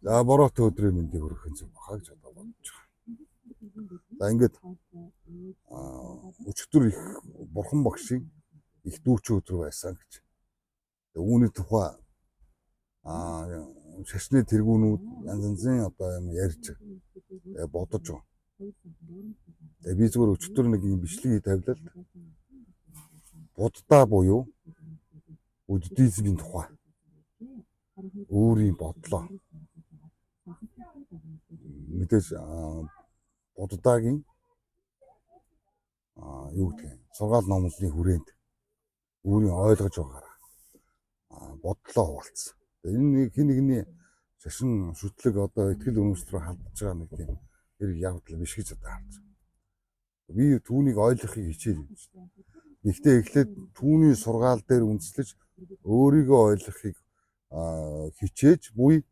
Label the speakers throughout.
Speaker 1: За, бороотой өдрийн мэндийг хүргээх зүг баха гэж одоо бодож байгаа. За, ингээд өчигдөр их бурхан багшийн их дүүчин өдөр байсан гэж. Үүний тухай шашны тэргүүнүүд янз янзын одоо юм ярьж бодож байгаа. Тэгээ би зүгээр өчигдөр нэг юм бичлэг тавилал Будда буюу буддизмын тухай өөрийн бодлоо. Мэдээж Буддагийн юу гэдэг юм, сургаал номлолын хүрээнд өөрийн ойлгож байгаараа бодлоо хуваалцсан. Энэ нэг хин нэгний шашин шүтлэг одоо итгэл үнэмшил рүү хандж байгаа нэг тийм хэрэг явдал биш гэж одоо харж байгаа. Би түүнийг ойлгохыг хичээл юм чинь. Гэхдээ эхлээд түүний сургаал дээр үндэслэж өөрийгөө ойлгохыг хичээж буй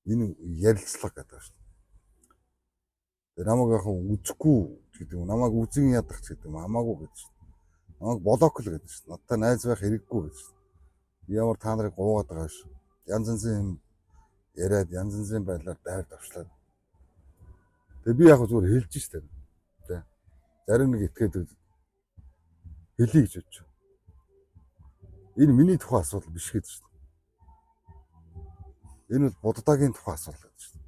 Speaker 1: энэ ярилцлага гэдэг шүү дээ. Намайг яг үзэхгүй гэдэг юм, намайг үзэн ядах ч гэдэг юм, хамаагүй гэдэг шүү дээ. Намайг блок л гэдэг шүү дээ. Надтай найз байх хэрэггүй гэж шүү дээ. Ямар та нарыг гуугаад байгаа шүү. Янз янзын юм яриад, янз янзын байдлаар дайр давшлаад. Тэгээ би яг зүгээр хэлж штэ. Тэ. Зарим нэг итгээд хэлье гэж бодож. Энэ миний тухай асуудал биш гэж шүү дээ. Энэ бол Буддагийн тухай асуудал гэж шүү дээ.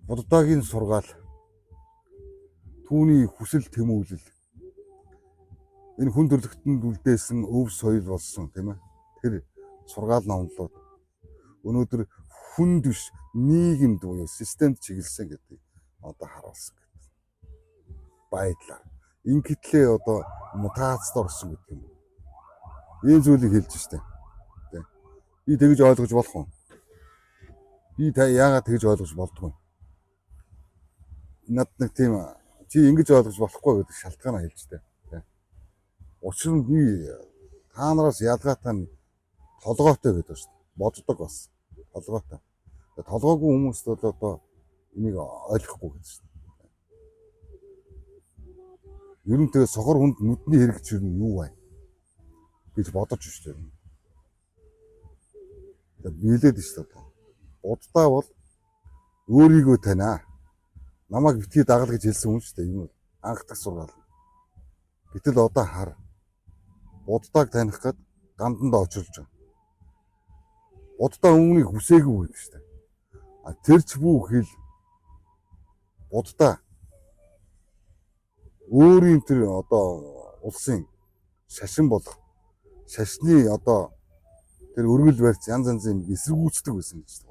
Speaker 1: Буддагийн сургаал, түүний хүсэл тэмүүлэл, энэ хүн төрөлхтөнд үлдээсэн өв соёл болсон, тийм ээ. Тэр сургаал номлолууд өнөөдөр хүнд биш, нийгэмд буюу системд чиглэсэн гэдгийг одоо харуулсан гэдэг. Байдлаар. Ингэтлээ одоо мутацид орсон гэдэг юм. Ийм зүйлийг хэлж штэ. Тэ. Би тэгж ойлгож болох уу? Би та яагаад тэгж ойлгож болдгоо юм? Над нэг тийм чи ингэж ойлгож болохгүй гэдэг шалтгаанаа хэлж штэ. Тэ. Учир нь би та нараас ялгаатай нь толгойтой гэдэг шүү дээ. Боддог бас. Толгойтой. Толгойгүй хүмүүст бол одоо энийг ойлгохгүй гэдэг шүү дээ. Ер нь тэгээ сохор хүнд нүдний хэрэг чинь юу вэ гэж бодож шүү дээ. Тэгээд биелээд шүү дээ. Буддаа бол өөрийгөө таниа. Намайг битгий дагал гэж хэлсэн хүн шүү дээ. Энэ бол анх дахь сургаал. Гэтэл одоо хар. Буддааг таних гээд ганданд очилж байгаа. Буддаа үүнийг хүсээгүй гэдэг шүү дээ. А тэр ч бүү хэл Буддаа өөрийн тэр одоо улсын шашин болох шашны одоо тэр өргөл барьц янз янзын юм эсэргүүцдэг байсан гэж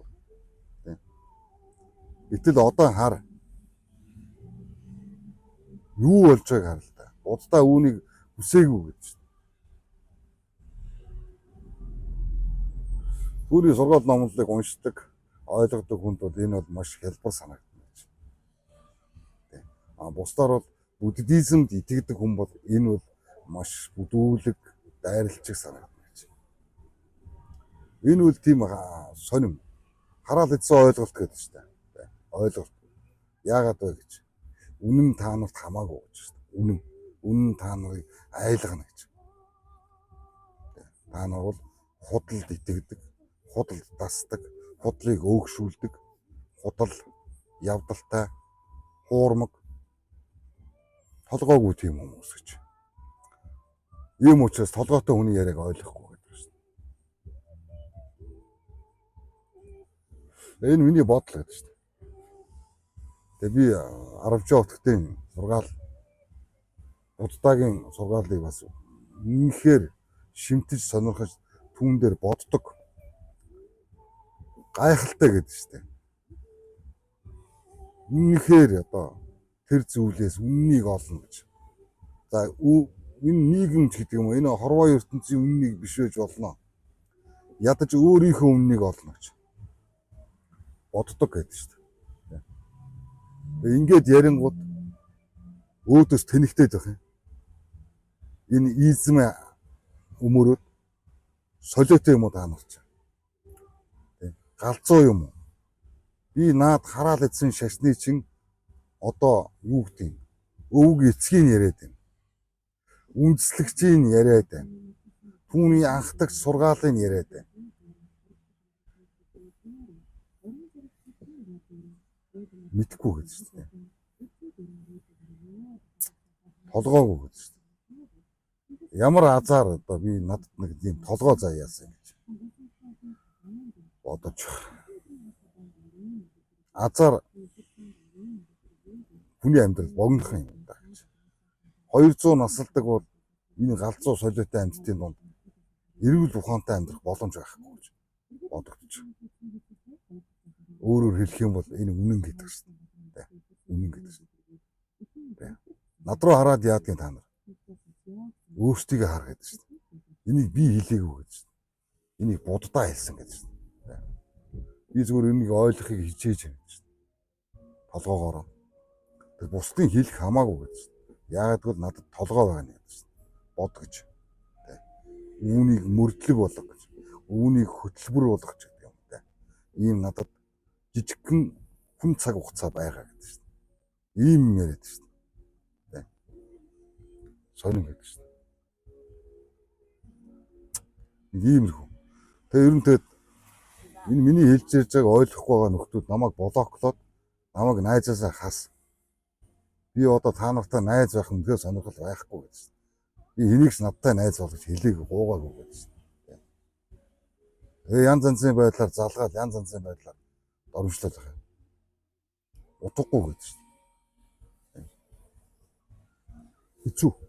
Speaker 1: байна. Гэтэл одоо хар юу болж байгааг хар л да. Буддаа үүнийг хүсээгүй гэж байна. Түүний сургаал номлолыг уншдаг, ойлгодог хүнд бол энэ бол маш хялбар санагдана гэж. А бусдаар бол буддизмд итгэдэг хүн бол энэ бол маш бүдүүлэг, дайралчиг санагдана гэж. Энэ үл тийм сонин хараал эдсэн ойлголт гэдэг шүү дээ. Ойлголт. Яагаад вэ гэж. Үнэн та нарт хамаагүй гэж шүү дээ. Үнэн. Үнэн та нарыг айлгана гэж. Та нар бол худалд итгэдэг, худалд дасдаг, худлыг өөгшүүлдэг, худал, явдалтай, хуурмаг, толгойгүй тийм хүмүүс гэж. Ийм учраас толгойтой хүний яриаг ойлгохгүй гэдэг шүү дээ. Энэ миний бодол гэдэг шүү дээ. Тэгээ би Аравжаа утгатын сургаал, Буддагийн сургаалыг бас үнэхээр шимтэж сонирхож түүн дээр боддог. Гайхалтай гэдэг шүү дээ. Үнэхээр одоо тэр зүйлээс үннийг олно гэж. За, энэ нийгэмч гэдэг юм уу, энэ хорвоо ертөнцийн үннийг биш байж болно. Ядаж өөрийнхөө үннийг олно гэж боддог гэдэг шүү дээ. Тэгээ ингээд ярингууд өөдөөс тэнэгтэй байх юм. Энэ изм өмөрөөд солиотой юм уу та нар ч. Галзуу юм уу? Би наад хараал эзэн шашны чинь одоо юу гэдэг юм? Өвөг эцгийн яриад байна. Үндэслэгчийн яриад байна. Түүний анхдагч сургаалыг яриад байна. Мэдхгүй гэж шүү дээ. Толгоогүй гэж шүү дээ. Ямар азар одоо би надад нэг тийм толгой заяасан гэж бодож байна. Азар хүний амьдрал богинохон юм да гэж. 200 насалдаг бол энэ галзуу солиотой амьтдын дунд эрүүл ухаантай амьдрах боломж байхгүй гэж бодогдож байна. Өөрөөр хэлэх юм бол энэ үнэн гэдэг шүү дээ. Үнэн гэдэг шүү дээ. Над руу хараад яадгийн та нар. Өөрсдийгөө хар гэдэг шүү дээ. Энийг би хэлээгүй гэж шүү дээ. Энийг буддаа хэлсэн гэж шүү дээ. Би зүгээр энийг ойлгохыг хичээж байна гэж шүү дээ. Толгоогоороо. Тэр бусдын хэлэх хамаагүй гэж шүү дээ. Яагаад гэвэл надад толгой байгаа нь гэж шүү дээ. Бод гэж. Үүнийг мөрдлөг болго гэж. Үүнийг хөтөлбөр болгох гэдэг юм дээ. Ийм надад жижигхэн хүн цаг хугацаа байгаа гэдэг шүү дээ. Ийм юм яриад шүү дээ. Сонин гэдэг шүү дээ. Нэг иймэрхүү. Тэгээ ер нь тэгээд энэ миний хэлж ярьж байгааг ойлгохгүй байгаа нөхдүүд намайг блоклоод намайг найзаасаа хас. Би одоо та нартай найз байх үнэхээр сонирхол байхгүй гэж. Би хэнийг ч надтай найз бол гэж хэлээг гуугаагүй гэж. Тэгээ янз янзын байдлаар залгаад янз янзын байдлаар доромжлол байх юм. Утгагүй гэж. Хэцүү.